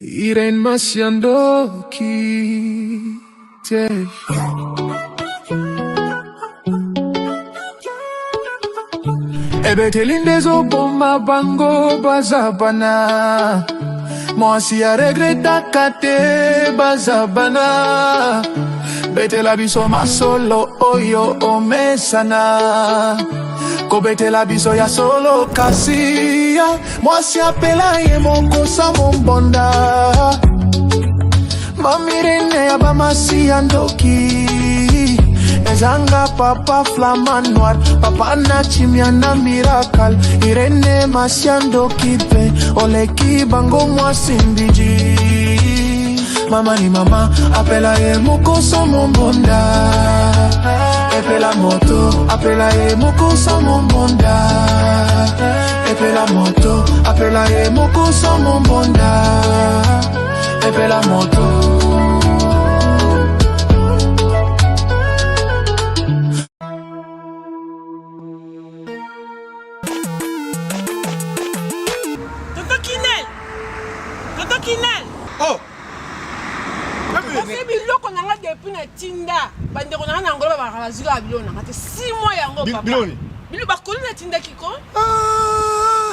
Irene Masiandoki te. Ebeteli nde ezoboma bango baza bana. Mwasi aregretaka te baza bana. Betela biso masolo oyo omesana. Kobetela biso ya solo kasi ya mwasi apela ye mokosa mombonda. Mamirene ya bamasi ya ndoki. Ezanga papa flamand noir, papa na chimia na miracle. Irene Masiandoki pe oleki bango mwasi mbiji. Mama ni mama apela ye mokoso mombonda. Epela moto apela ye mokoso mombonda. Epela moto apela ye mokoso mombonda. Epela moto. Tonton Kinel! Tonton Kinel! Oh! Kasi biloko na nga depuis na tinda bandeko na nga na Angola babaka bazwi kaka biloko na nga te 6 mois yango papa. Biloko nini? Biloko bakoli natindaki ko. Ah!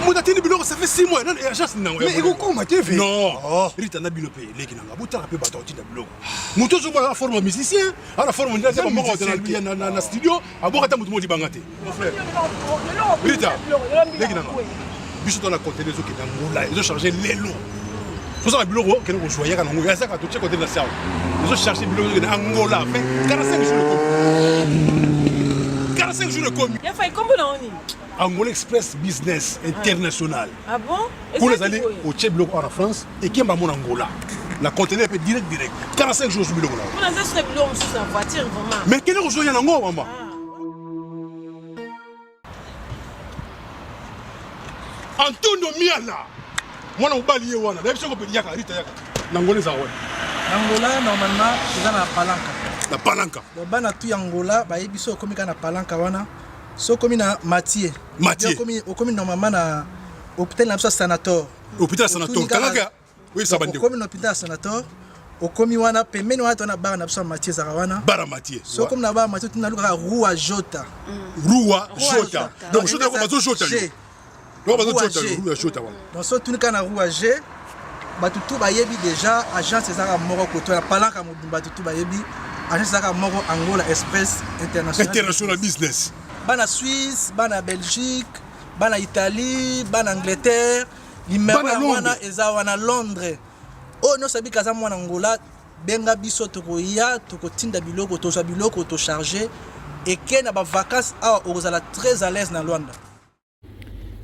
Moto atindi biloko ça fait 6 mois nani agence nini yango? Mais ekokoma te ve. Non. Oh. Rita na bino pe leki na nga botala pe bato atinda biloko. Moto ozomona na forme ya musicien, ana forme ndia Eza moko musicien te. na studio, aboka ata moto moko libanga te. Mon frère. Rita, leki na nga. Biso to na conteneur ezokende Angola, ezo charger lelo. Tozala biloko okende kozwa yaka nango, yazaka totie conteneur na sawa. Ezo charger biloko ezokende Angola, mais 45 jours ekomi. 45 jours ekomi. Ya fai kombo na oni. Angola Express Business International. Ah bon? Kuna ezali otie biloko awa na France, ekemba mona Angola. Na conteneur pe direct direct. 45 jours ozwi biloko na yo. Kuna eza suna biloko mosusu na voiture vraiment. Mais kende kozwa ya nango mama. Antonio Miala mwana mobali ye wana nayebi soko yaka Rita yaka na Angola eza wana. Na Angola normalement eza na Palanca. Na Palanca. Donc bana tout ya Angola bayebi so okomi kaka na Palanca wana so okomi na Mathieu. Mathieu. Okomi okomi normalement na hôpital na biso ya Sanator. Hôpital ya Sanator. Kangaka oyebisa bandeko. Okomi na hôpital ya Sanator okomi wana pembeni wana tona bar na biso ya Mathieu ezalaka wana. Bar ya Mathieu. So okomi na bar Mathieu tuna lukaka Rua Jota. Rua Jota. Donc Jota bazo Jota yo. Donc bazo Jota yo Rua Jota wana. Donc so tuni kaka na Rua G bato tout bayebi déjà agence ezalaka moko koto ya Palanca mobimba bato tout bayebi agence ezalaka moko Angola Express International. International Business. Bana Suisse, bana Belgique, bana Italie, bana Angleterre, numero ya wana eza wana Londres. Oyo nyonso abika aza mwana Angola, benga biso tokoya, tokotinda biloko, tozwa biloko, to charger eke na ba vacances awa okozala très à l'aise na Luanda.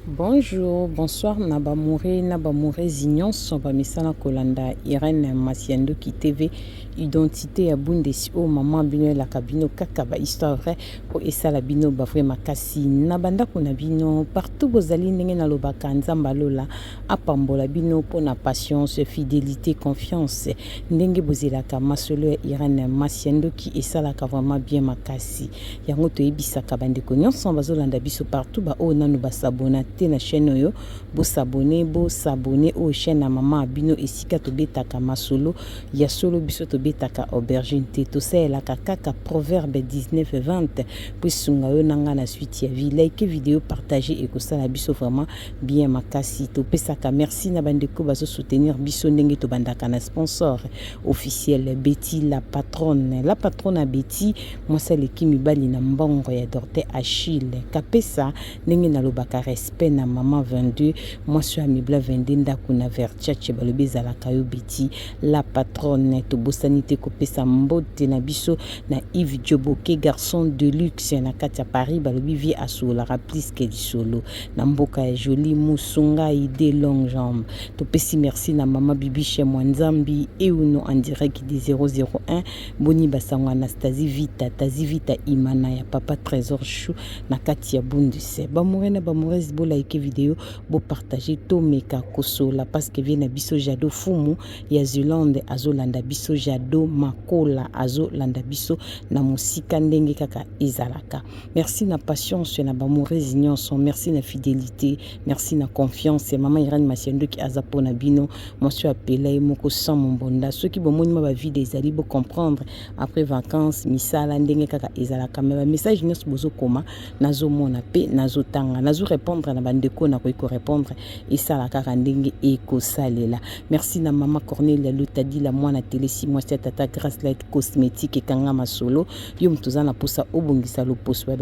Bonjour, bonsoir na ba moure na ba mourezi nyonso ba mesana kolanda Irène Masiandoki TV identité ya Bundesi oyo maman bino elaka bino kaka ba histoire vraie po esala bino ba vrai makasi na ba ndako na bino partout bozali ndenge nalobaka Nzambe alola apambola bino pona patience fidelite confiance ndenge bozelaka masolo ya Irène Masiandoki esalaka vraiment bien makasi Yango toyebisaka ba ndeko nionso bazolanda biso partout ba oyo nanu ba s'abonna te na chaine oyo bo s'abonner bo s'abonner oyo chaine ya maman bino esika tobetaka masolo ya solo biso tobetaka aubergine te tosalelaka kaka proverbe 19 20 po esunga yo na nga na suite ya vie like video partager ekosala biso vraiment bien makasi topesaka merci na ba ndeko bazo soutenir biso ndenge tobandaka na sponsor officiel Betty la patronne la patronne ya Betty Mwasi aleki mibali na mbongo ya Dorte Achille kapesa ndenge nalobaka respect na maman 22 mwasi oyo amibla 22 ndaku na Verchace balobi ezalaka yo Betty la patronne tobosani te kopesa mbote na biso na Yves Djoboke garçon de luxe na kati ya Paris balobi vie asololaka plus que lisolo na mboka ya Jolie Musungayi de longue jambe topesi merci na maman Bibiche Mwanzambi Euno en direct de 001 Boni ba sango Anastasie Vita, Tazi Vita Imana ya papa Tresor Chou na kati ya Bundus. Ba moureux na ba moureuses bo like. Bolike video, bopartage, tomeka kosola parce que vie na biso Jado Fumu ya Zulande azolanda biso, Jado Makola azolanda biso na mosika ndenge kaka ezalaka. Merci na patience na bamorezi nyonso, merci na fidélité, merci na confiance. Mama Irène Masiandoki aza pona bino, mwasi oyo apela ye moko sans mombonda. Soki bomoni mwa bavide ezali, bocomprendre après vacances misala ndenge kaka ezalaka. Me bamessage nyonso bozokoma, nazomona mpe nazotanga, nazorépondre na bandeko nakoki korépondre, esala kaka ndenge ekosalela. Merci na mama Cornelia Lutadila, mwana telesi, mwasi ya tata Grace Light Cosmétique ekanga masolo. Yo moto oza na mposa obongisa loposo,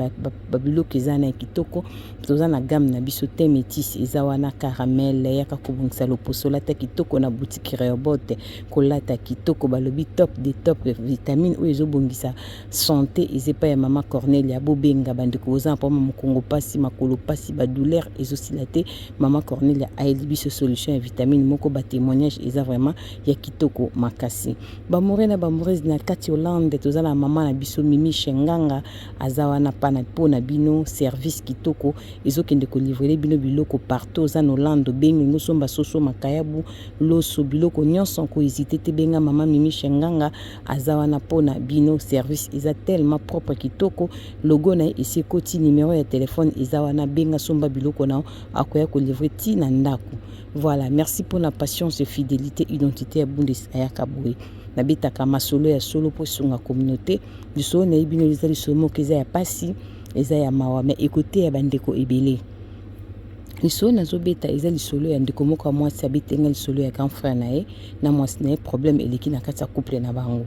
babiloko eza na ya kitoko, toza na gamme na biso te, métis eza wana, caramel, yaka kobongisa loposo, lata kitoko na boutique Rehoboth, kolata kitoko balobi top de top. Vitamine oyo ezobongisa santé eza epai ya mama Cornelia. Bobenga bandeko boza na mpoma mokongo pasi, makolo pasi, badouleur ezosila te, mama Cornelia ayeli biso solution ya vitamine moko. Batémoignage eza vraiment ya kitoko makasi. Bamoure na bamourese na kati Hollande, toza na mama na biso Mimi Shenganga, aza wana pana mpo na bino, service kitoko, ezokende kolivrer bino biloko partout. Oza na Hollande, obengi ngo, somba soso, makayabu, loso, biloko nyonso, kohésite te, benga mama Mimi Shenganga, aza wana mpona bino. Service eza tellement propre, kitoko, logo na ye esi ekoti, numero ya telefone eza wana, benga, somba biloko na yo, akoya kolivrer ti na ndako. Voilà, merci mpona patience, fidélité. Identité ya Bundes ayaka boye, nabetaka masolo ya solo mpo esunga communauté. Lisolo nayebi bino eza lisolo moko eza ya pasi, eza ya mawa, mais ekoteya bandeko ebele. Lisolo nazobeta eza lisolo ya ndeko moko ya mwasi, abetenga lisolo ya grand frère na ye na mwasi na ye. Problème eleki na kati ya couple na bango.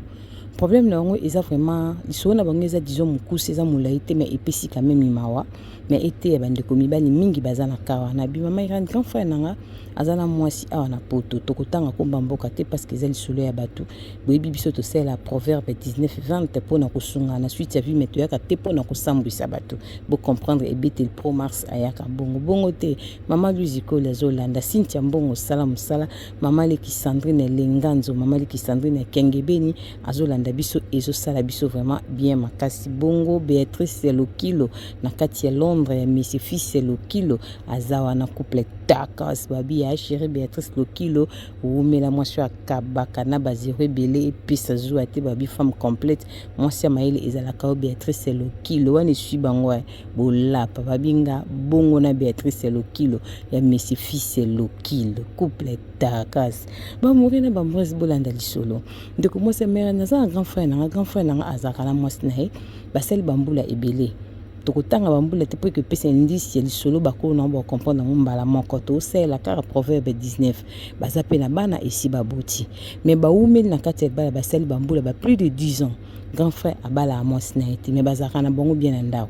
Problème na bango eza vraiment, lisolo na bango eza, disons, mokuse, eza molai te, mais epesi quand même mawa, mais eteya bandeko mibali mingi baza na kawa na bimama. Irani, grand frère na nga aza na mwasi awa na Poto. Tokotanga komba mboka te parce que eza lisolo ya bato. Boyebi biso tosalela Proverbe 19 20 mpona kosunga na suite ya vie, mais toyaka te mpona kosambwisa bato. Bocomprendre, ebeteli pro mars ayaka bongo bongo te. Mama Louise Koli azolanda, Cynthia Mbongo, osala mosala, mama leki Sandrine Lenganzo, mama leki Sandrine Kengebeni azolanda biso, ezosala biso vraiment bien makasi. Bongo Béatrice Lokilo na kati ya Londres, ya Messi fils Lokilo aza wana, couple takas babi ya chéri Béatrice Lokilo, wumela, mwasi oyo akabaka na bazero ebele, epesa zuwa te, babi femme complète, mwasi ya mayele ezalaka oyo Béatrice Lokilo wana, esui bango bolapa babinga bongo na Béatrice Lokilo ya Messi fils Lokilo, couple takas. Bamouri na bambrese, bolanda lisolo. Ndeko mwasi mere, naza na grand frère nanga. Grand frère nanga azalaka na mwasi na ye, basali bambula ebele. Tokotanga bambula te mpo ekopesa indisi ya lisolo, bakolo nango bacomprendre yango mbala moko. Tosalela kaka Proverbe 19. Baza mpe na bana esi baboti, mais bawumeli na kati ya libala, basali bambula ba plus de 10 ans. Grand frère abalaka mwasi na ye te, mais bazalaka na bango bien na ndako.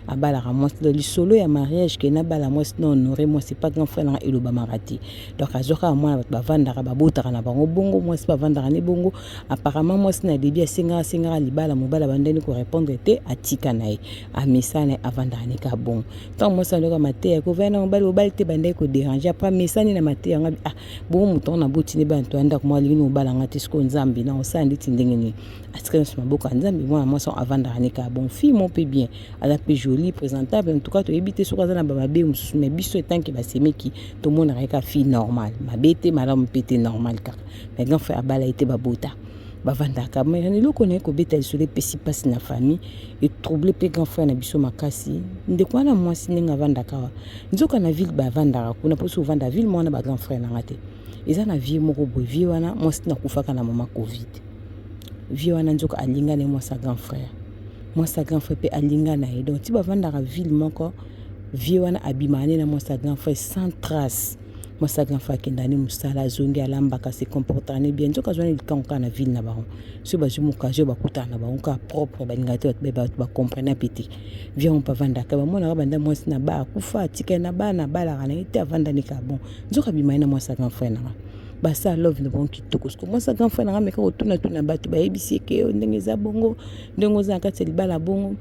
Abalaka mwasi, lisolo ya mariage ke nabala mwasi na honore mwasi pa grand frère nanga elobamaka te. Donc azwaka mwana, bato bavandaka, babotaka na bango bongo, mwasi bavandaka ne bongo. Apparemment mwasi na début asengaka asengaka libala, mobali abandani korépondre te, atika na ye, amesana na ye, avandaka ne ka bongo. Ntango mwasi andoka mateya kovaya na mobali, mobali te, bandaki kodéranger. Après amesani na mateya yango, ah bongo moto yango naboti ne bana to ya ndako moko alingi na obala nga te. Sikoyo Nzambe na osala ndeti ndenge nini? Atika nyonso maboko ya Nzambe. Mwana mwasi avandaka ne kaka bon, fille mo mpe bien, aza mpe jolie, présentable. En tout cas toyebi te soki aza na bamabe mosusu, mais biso etanke basemeki tomonaka ye kaka fille normale, mabe te, malamu mpe te, normal kaka. Mais grand frère abala ye te, babota, bavandaka. Mais eloko na ye kobeta lisolo epesi mpasi na famille, etrouble mpe grand frère na biso makasi. Ndeko wana mwasi ndenge avandaka awa, nzoka na ville bavandaka kuna, mpo soki ovanda ville mwana ba grand frère nanga te, eza na vie moko boye. Vie wana mwasi nakufaka na mama Covid. Vie wana nzoka alinga na ye mwasi ya grand frère, mwasi ya grand frère mpe alinga na ye. Donc ti bavandaka ville moko, vie wana abimaka ne na mwasi ya grand frère sans trace. Mwasi ya grand frère akenda ne mosala, azongi, alambaka, se comportaka ne bien. Nzoka azwani likango kaka na ville na bango. Soki bazwi occasion bakutana na bango kaka propre, balingaka te bato bacomprena mpe te. Vie yango mpe avandaka, bamonaka banda mwasi na ba akufa, atikali na bana, abalaka na ye te, avandani kaka bon. Nzoka abima ye na mwasi ya grand frère nanga, basala love na bango kitoko. Siko mwasi ya grand frère nanga ameka kotunatuna bato, bayebisi eke ndenge eza bongo, ndenge oza na kati ya libala bongo.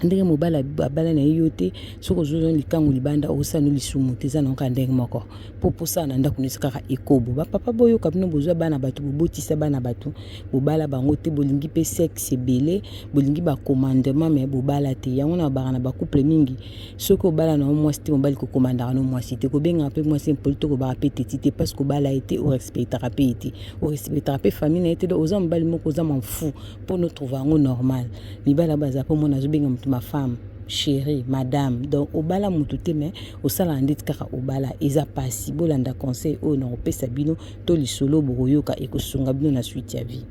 Ndenge mobali abala na ye yo te, soki ozwi likangu libanda okosala no lisumu te, eza na kaka ndenge moko mpo posala na ndako nesi kaka ekobo. Bapapa boyoka bino, bozwa bana bato, bobotisa bana bato, bobala bango te, bolingi mpe sexe ebele, bolingi bacommandement me bobala te. Yango na babaka na bacouple mingi, soki obala na yo mwasi te, mobali kokomandaka no mwasi te, kobengaka mpe mwasi impoli te, kobaka mpe teti te, parce que obala ye te, orespectaka mpe ye te, orespectaka mpe famille na ye te. Donc oza mobali moko oza manfu mpo no trouve yango normal. Mibali yango baza mpo mona azobenga moto ma femme, chérie, madame. Donc obala motu te, mais osalaka ndeti kaka obala. Eza pasi. Bolanda conseil oyo nakopesa bino to lisolo bokoyoka, ekosunga bino na suite ya vie.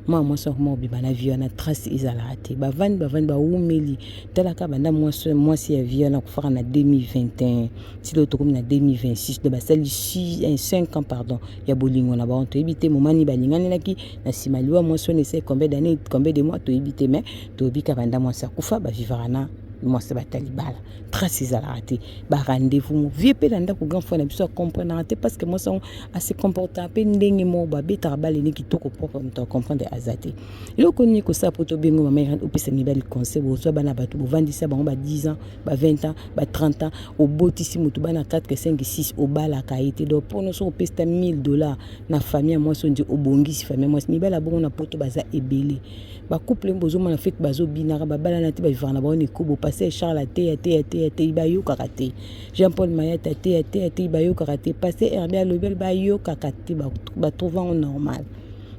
Mwana mwasi akoma kobima na vie wana, trace ezalaka te. Bavandi bavandi bawumeli, talaka banda mwasi mwasi ya vie wana akufaka na 2021 ti lelo tokomi na 2026, donc basali 5 ans, pardon, ya bolingo na bango. Toyebi te momani balinganelaki na nsima liwa mwasi wana esali combien d'année, combien de mois, toyebi te. Mais toyebi kaka banda mwasi akufa, bavivaka na mwasi, batali bala, trace ezalaka te. Barendez-vous vie mpe na ndako, grand frère na biso acomprenaka te, parce que mwasi yango ase comportaka mpe ndenge moko babetaka balene kitoko propre, moto acomprendre aza te. Eloko nini kosala mpo tobengo mama Irene opesa mibali conseil? Bozwa bana bato, bovandisa bango ba 10 ans, ba 20 ans, ba 30 ans, obotisi moto bana 4, 5, 6, obalaka ye te. Donc mpono soki opesi ta 1000 $ na famille ya mwasi, ondi obongisi famille ya mwasi. Mibali ya bongo na Poto baza ebele. Bacouple bozomona fete, bazobinaka, babalana te, bavivaka na bango na ekobo. Pasteur Charles ateya, teya, teya te, bayokaka te. Jean Paul Mayata ateya, teya te, bayokaka te. Pasteur Herbe alobi, bayokaka te, batrouve yango normal,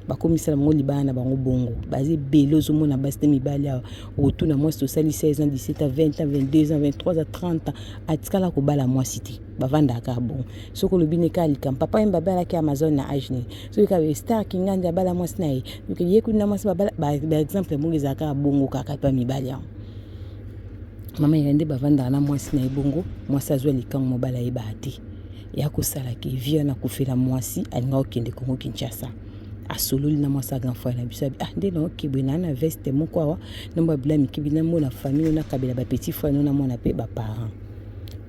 bakomisala bango libala na bango bongo. Baza ebele, ozomona basi te, mibali awa. Okotuna mwasi, tosali 16 ans, 17 ans, 20 ans, 22 ans, 23 ans, 30 ans, atikala kobala mwasi te, bavandaka bongo. Soki olobi ne kaka likambo papa ye babalaki Amazon na age nini, soki kaka star Kingandi abala mwasi na ye, ye kuna mwasi babala, baexemple bongo ezalaka kaka bongo, kaka epa mibali yango. Mama ya nde bavandaka na mwasi na ye bongo, mwasi azwa likango, mobali ayebaka te. Ya kosalaka vie wana, akufela mwasi, alinga kokende Kongo Kinshasa. Asololi na mwasi ya grand frère na biso, abi: "Ah, nde naoke boye, naa na veste moko awa, nomba bila mikibi, namona famille, nakabela bapetit frère no, namona mpe baparent."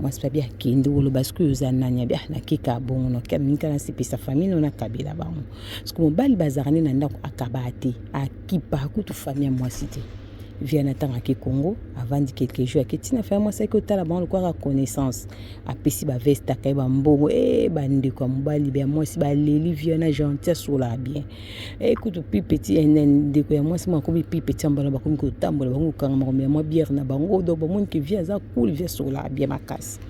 Mwasi mpe abi akende koloba: "Sikoyo oza nani?" Abi: "Ah, nakeka bongo, nonika nasepesa famille no, nakabela bango." Parce mobali bazalaka nde na ndako, akabaka te, akipa kutu famille ya mwasi te. Via na ntango ake Congo, avandi quelques jours, ake ntina famille mwasi, ake otala bango lokwaka connaissance, apesi baveste, akaye bambongo. E bandeko ya mobali ya mwasi baleli vie na gentil, asolaka bien. E kutu pi petit ndeko ya mwasi mo akomi pi petit ambala, bakomi kotambola, bakomi kokanga makambo ya mwa bière na bango. Donc bamoni ke vie aza cool, vie asolaka bien makasi.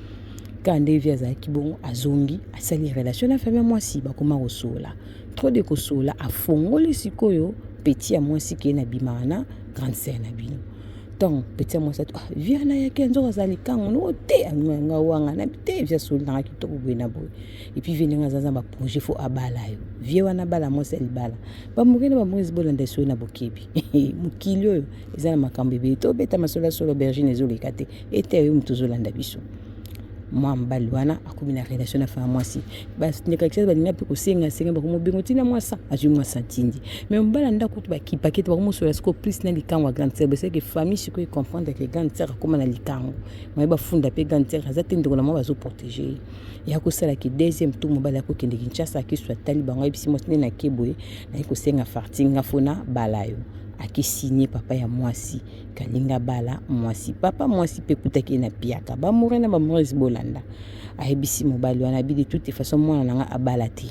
Kaka nde vie azalaki bongo, azongi, asali relation na famille ya mwasi, bakoma kosola trop de kosola. Afongoli sikoyo petit ya mwasi ke na bimaka na grande sœur na bino. Ntango petit ya mwasi ati: "Ah, vie wana yaki nzoka aza likango no te, nga wanga na te, vie asololanga kitoko boye na boye." Et puis vie ndenge aza na baprojet, faut abala yo vie wana, abala mwasi ya libala. Bamoke na bamoke, bolanda esolo na bokebi. Mokili oyo eza na makambo ebele, tobeta masolo ya solo, aubergine ezoleka te. Ete oyo moto ozolanda biso, mwa mobali wana akomi na relation na femme mwasi, bandeko balinga mpe kosenga senga, bakomobengo ntina mwasa azwi mwasi atindi. Mais mobali ya ndako kutu bakipaki te, bakomosola sikoyo plus na likango ya grande sœur. Beseke famille sikoyo ecomprendre ke grande sœur akóma na likango, maye bafunda mpe grande sœur aza te, ndeko na mwa bazoprotege ye. Ya kosalaki deuxième tour, mobali akokende Kinshasa, akisu atali bango, ayebisi mwasi: "Nde nake boye, naye kosenga farti nga fona bala yo." Akisigne papa ya mwasi kalinga bala mwasi. Papa mwasi mpe ekutaki ye na piaka. Bamoure na bamourese, bolanda, ayebisi mobali wana abi: "De toute façon, mwana na nga abala te,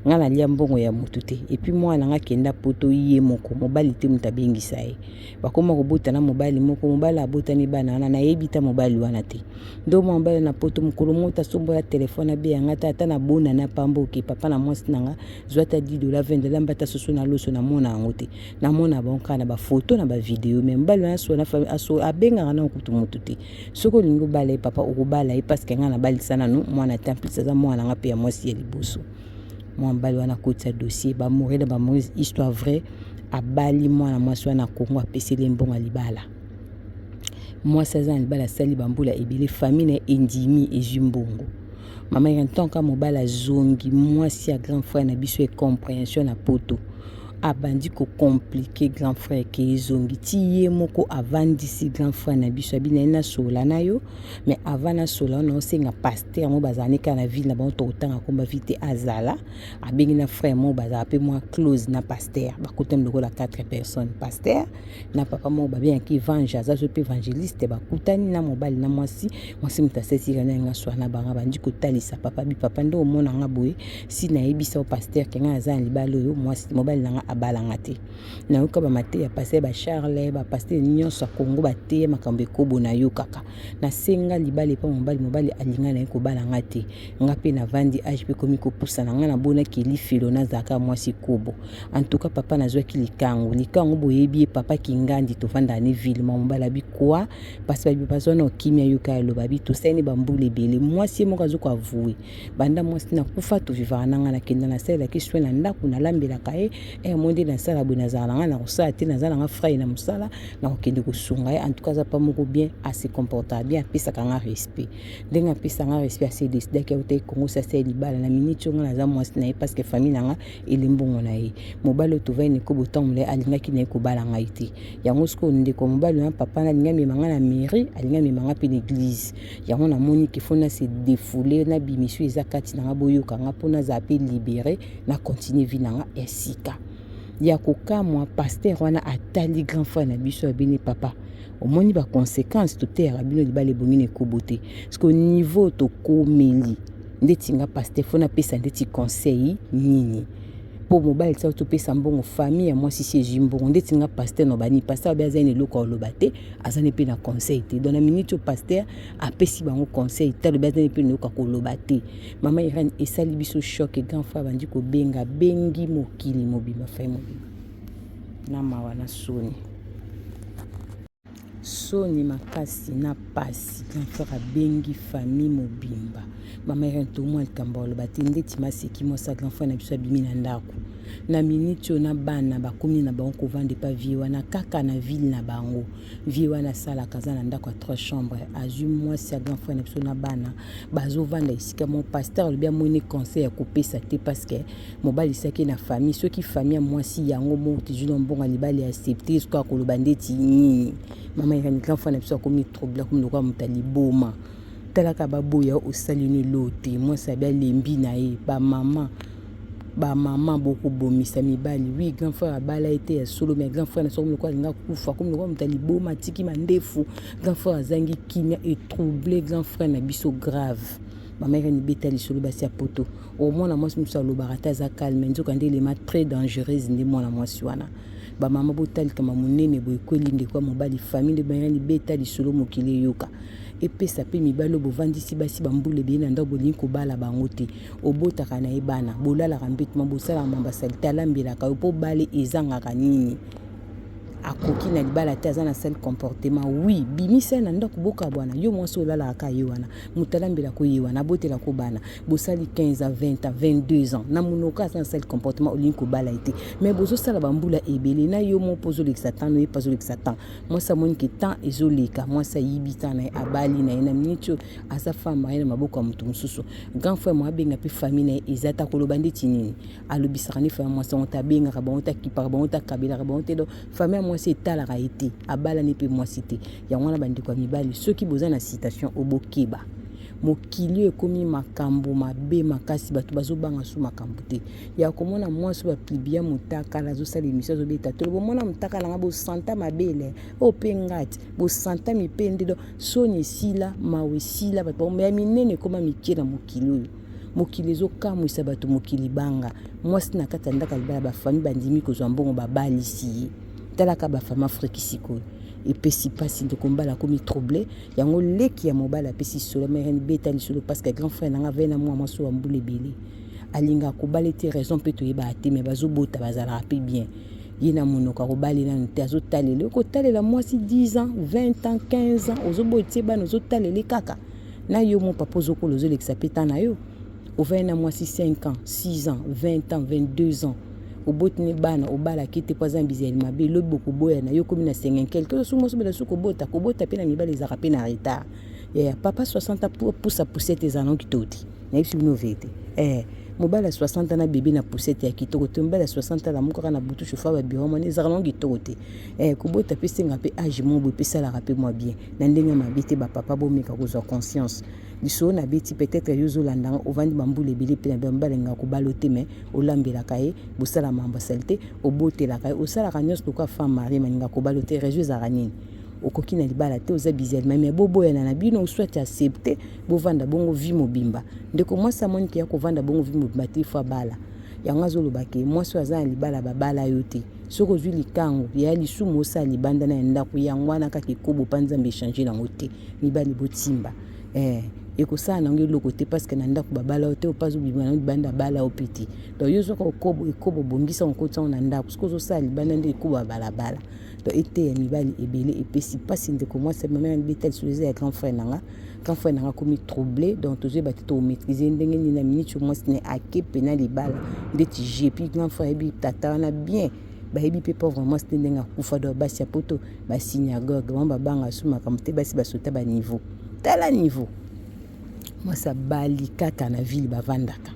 nga nalia mbongo ya motu te. Et puis mwana na nga akenda Poto ye moko, mobali te moto abengisa ye. Bakóma kobota na mobali moko, mobali abotani bana wana, nayebi ta mobali wana te. Ndo mwa mobali na Poto, mokolo moko asombola telefone, abeyanga te, ata na bona na pamba oke papa na mwasi na nga, zwa ata 10 $, 20 $, mbata soso na loso. Namona yango te, namona bango kaka na bafoto, na bavideo. Mais mobali wana aso abengaka na kutu motu te. Soki olingi obala ye, papa, okobala ye, parce que ngai nabalisa nanu mwana te, en plus aza mwana nga mpe ya mwasi ya liboso." Mwa mobali wana akotisa dossier. Bamoure na bamorise, histoire vraie, abali mwana mwasi wana Kongo, apeseli ye mbongo ya libala. Mwasi aza na libala, asali bambula ebele, famille na ye endimi, ezwi mbongo. Mama ya ntanka mobali azongi, mwasi ya grand frère na biso, incompréhension na Poto. Abandi ko compliquer grand frère ke ezongi ti ye moko avandisi grand frère na biso abi naye nasolola na yo mais avant nasolola yo naosenga pasteur moko bazala ne kaka na ville na bango tokotanga komba ville te azala abengi na frère moko bazala mpe mwa close na pasteur bakutani lokola 4 personnes pasteur na papa moko babengaki evange aza so mpe evangeliste bakutani na mobali na mwasi mwasi moto asesika na yanga swa na banga bandi kotalisa papa bi papa nde omona nga boye si nayebisa yo pasteur ke nga naza na libala oyo mwasi mobali na nga abala nga te nayoka bamateya pasteur ba Charles ba pasteur nyonso ya Congo bateya makambo ekobo nayokaka nasenga libala epa mobali mobali alinga na ye kobala nga te nga mpe navandi age mpe ekomi kopusana nga nabonaki elifelo nazalaka mwasi kobo en tout cas papa nazwaki likango likango boyebi ye papa kingandi tovandaka ne ville ma mobali abi quoi parce babi bazwa na okimia yoka aloba bi tosali ne bambula ebele mwasi ye moko azo koavoue banda mwasi nakufa tovivaka na ngai nakenda nasalelaki soin na ndako nalambelaka ye eh, moi nde nasala boye nazala na ngai nakosala te naza na ngai frai na mosala nakokende kosunga ye en tout cas aza pa moko bien ase comportaka bien apesaka ngai respect ndenge apesa ngai respect ase decidaki autaki kongo sasa ya libala na miniti oyo ngai naza mwasi na ye parce que famille na ngai ele mbongo na ye mobali oyo tovandi na ekobo ntango molai alingaki na ye kobala ngai te yango sikoyo ndeko mobali wana papa na alingi amema ngai na mairie alingi amema ngai mpe na eglise yango namoni ke fo na se defoule na bimisu eza kati na ngai boyoka ngai mpo nazala mpe libere na continue vie na ngai ya sika ya kokamwa pasteur wana atali grand frère na biso abini papa omoni ba conséquence toteyaka bino libala ebongi na ekobo te parce que niveau tokomeli ndeti nga pasteur fo napesa ndeti conseil nini mpo mobali ti topesa mbongo famille ya mwasi si ezwi mbongo ndeti nga pasteur na bani pasteur abe aza na eloko aloba te aza ne mpe na conseil te donc na minute oyo pasteur apesi bango conseil te alobi aza ne mpe na eloko koloba te mama Irène esali biso choc grand frère abandi kobenga bengi mokili mobimba fai mobimba na mawa na soni soni makasi na pasi grand frère abengi famille mobimba mama Irène tomwa likambo aloba te ndeti maseki mwasi ya grand frère na biso abimi na ndako na miniti oyo na bana bakomi na bango kovanda epa vie wana kaka na ville na bango vie wana asalaka aza na ndako ya trois chambre azwi mwasi ya grand frère na biso na bana bazovanda esika moko pasteur alobi amoni conseil ya kopesa te parce que mobali esaki na famille soki famille ya mwasi yango moko tezwi na mbongo ya libala ya accepte soki akoloba ndeti nini mama Irène grand frère na biso akomi trouble akomi lokola moto ya liboma talaka baboya osali no eloo te mwasi abi alembi na ye bamama bamama bokobomisa mibali oui grand frère abala ye te ya solo mais grand frère na soki lokola alinga kufa akomi lokola moto ya liboma atiki mandefu grand frère azangi kimia etrouble grand frère na biso grave mama Irène beta lisolo basi ya poto omwana mwasi mosusu alobaka te aza calme nzoka nde elema très dangereuse nde mwana mwasi wana bamama botalikama monene boye ekweli ndeko ya mobali famille nde bayani beta lisolo mokili eyoka epesa mpe mibali oyo bovandisi basi bambula ebele na ndako bolingi kobala bango te obotaka na ye bana bolalaka mbeto ma bosalaka mambasali te alambelaka yo mpo bale ezangaka nini akoki na libala te aza na sale comportement oui bimisa ye na ndako bokabwana yo mwasi olalaka ka ye wana moto alambelaka ye wana abotelaka bana bosali 15 ans 20 ans 22 ans na monoko aza na sale comportement olingi kobala ye te mais bozosala bambula ebele na yo moko mpo ozolekisa temps no ye mpe azolekisa temps mwasi amoni ke temps ezoleka mwasi ayibi temps na ye abali na ye na miniti oyo aza femme mariée na maboko ya moto mosusu grand frère mo abenga mpe famille na ye eza ta koloba ndeti nini alobisaka nde famille mwasi yango te abengaka bango te akipaka bango te akabelaka bango te donc famille ya mwasi etalaka ye te abalani mpe mwasi te yango wana bandeko ya mibali soki boza na citation obokeba mokili oyo ekomi makambo mabe makasi bato bazobanga su makambo te ya komona mwasi oyo bapublia motakala azosala emission azobeta tolo bomona motakala nga bosanta mabele oyo mpe ngati bosanta mipende do soni esila mawa esila bato ya minene ekoma mike na mokili oyo mokili ezokamwisa bato mokili banga mwasi na kati ya ndako ya libala bafami bandimi kozwa mbongo babalisi ye talaka bafami afriki sikoyo epesi mpasi ndeko mobali akomi trouble yango leki ya mobali apesi solo mere beta lisolo parce que grand frère nanga avai na mwa mwasi wa mbula ebele alingaka kobala te raison mpe toyebaka te me bazobota bazalaka mpe bien ye na monoko akobali nanu te azotalela okotalela mwasi 10 ans 20 ans 15 ans ozoboya tie bana ozotalele kaka na yo mo papa ozokola ozolekisa mpe temps na yo ovandi na mwasi 5 ans 6 ans 20 ans 22 ans oboti ne bana obalaki te mpo aza na bizaleli mabe lobi bokoboya na yo okomi na 50 quelque osu mwasi obela su kobota kobota mpe na mibali ezalaka mpe na retard yaya papa 60 ans pusa poussette ezala nango kitoko te nayebisi bino vérité eh, Mobali ya 60 ans na bebe na poussette ya kitoko te. Mobali ya 60 ans alamukaka na butu chauffeur ba bureau mwana ezalaka nango kitoko te. Eh, kobota pe esenga pe age moko boye pe esalaka pe mwa bien. Na ndenge ya mabe te ba papa bomeka kozwa conscience. Lisolo na beti peut-etre yo ozolanda nga ovandi ba mbula ebele pe na mobali alingaka kobala yo te mais olambelaka ye, bosala makambo ya salite, obotelaka ye, osalaka nionso lokola femme mariee mais alingaka kobala yo te raison ezalaka nini? Okoki na libala te oza bizalima mais boboyana na bino ou soit accepte bovanda bongo vie mobimba. Ndeko mwasi amoni ke akovanda bongo vie mobimba te il faut abala. Yango azoloba ke mwasi oyo aza na libala babala yo te. Soki ozwi likangu ya lisumu osala libanda na ya ndako yango wana kaka ekobo pa Nzambe echanger nango te. Mibali botimba eh ekosala nango eloko te parce que na ndako babala yo te opa azobima nango libanda abala yo mpe te. Donc yo zwaka okobo ekobo bongisa okotisa yango na ndako soki ozosala libanda nde ekobo ya balabala. Donc eteya mibali ebele epesi pasi ndeko mwasi mama ya beta lisusu eza ya grand frère na nga. Grand frère na nga akomi trouble donc tozoyeba te tomaîtrise ndenge nini na minute oyo mwasi na ye ake pena libala ndeti jepi grand frère ayebi tata wana bien bayebi mpe pauvre mwasi te ndenge akufa donc basi ya poto ba synagogue bango babanga su makambo te basi basota ba niveau tala niveau mwasi abali kaka na ville bavandaka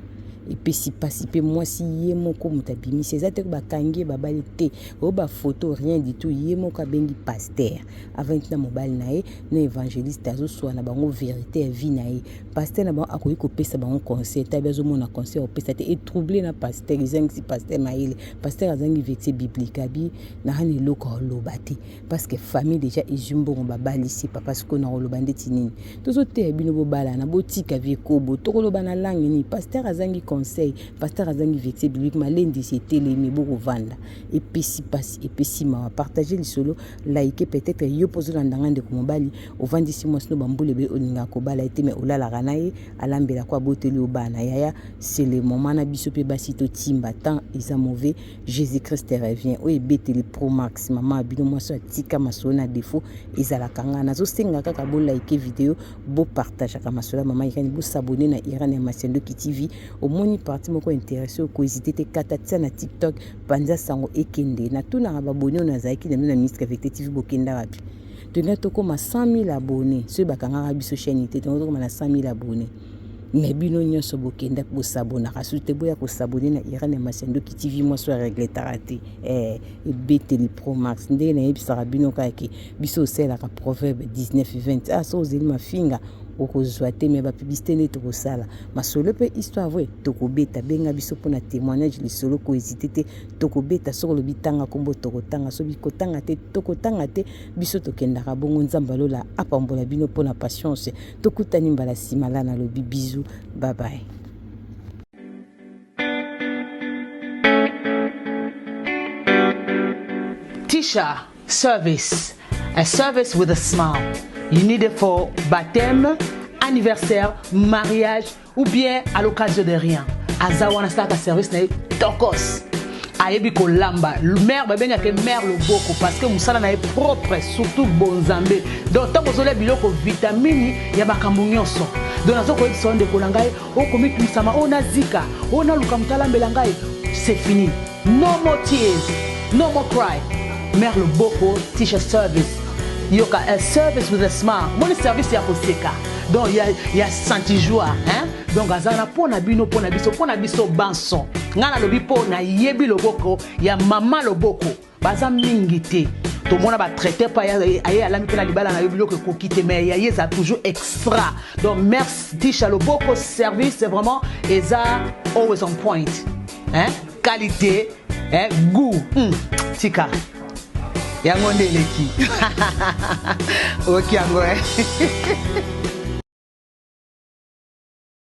epesi mpasi mpe mwasi ye moko moto abimisi eza te bakangi ye babali te oyo bafoto rien du tout ye moko abengi pasteur avandi na mobali na ye na evangeliste azoswana bango verite ya vie na ye pasteur na bango akoki kopesa bango conseil tabi azomona conseil akopesa te etrouble na pasteur ezangisi pasteur mayele pasteur azangi verset biblique abi naa na eloko oloba te parce que famille déjà ezwi mbongo babalisi papa sikoyo nakoloba ndeti nini tozoteya bino bobalana botika vie kobo tokoloba na langue nini pasteur azangi conseil pasteur azangi verset biblique malendisi etelemi bokovanda epesi pasi epesi mawa partage lisolo like peut-être yo mpo ozolanda nga ndeko mobali ovandisi mwasi no bambula ebele olingaka kobala ye te mais olalaka na ye alambela ko aboteli yo bana yaya c'est le moment na biso mpe basi totimba temps eza mauvais jésus christ revient oyo ebeteli pro max mama ya bino mwasi atika masolo na défaut ezalaka nga nazosenga kaka bolike video bopartageaka masolo ya mama irene bosabone na irene ya masiandoki tv omoni parti moko interesse okohésite te kata tia na tiktok panza sango ekende natunaka baboni oyo nazalaki na bino na ministre vecte tv bokenda wapi tolinga tokóma 100 000 abonné soki bakangaka biso chaîne te tonga tokóma na 100 000 abonné me bino nyonso bokenda bosabonaka soki te boya kosabone na irene ya masiandoki tv mwasi oyo aregletaka te eh, ebeteli pro max ndenge nayebisaka bino kaka ke biso osalelaka proverbe 19 20 ah soki ozeli mafinga okozwa te me bapublicité nde tokosala masolo mpe histoire vraie tokobeta benga biso mpona témoignage lisolo kohésite te tokobeta soki olobi tanga nkombo tokotanga soki kotanga te tokotanga te biso tokendaka bongo nzambe alola apambola bino mpona patience tokutani mbala nsima la nalobi bizu bye bye. Tisha Service, a service with a smile. You need it for baptême, anniversaire, mariage ou bien à l'occasion de rien. Aza wana asalaka service na ye tokos. Ayebi kolamba. Mère babengaka ye mère loboko parce que mosala na ye propre, surtout bonzambe. Donc ntango ozolia biloko vitamini ya makambo nyonso. Donc nazo koyebisa yo ndeko na ngai, okomitungisama, oyo nazika, oyo naluka moto alambela ngai, c'est fini. No more tears, no more cry. Mère Loboko Tisha Service. Yoka, a service with a smile. Moni service ya koseka. Donc ya ya senti joie, hein? Donc azana pona bino pona biso pona biso banso. Nga nalobi po na yebi loboko ya mama loboko. Baza mingi te. Tomona ba traiter pa aye alami pe na libala na yo biloko ekoki te mais ya ye eza toujours extra. Donc merci Tisha Loboko service c'est vraiment eza always on point. Hein? Qualité, hein? Goût. Tika. Yango nde eleki. Oyoki yango, hein?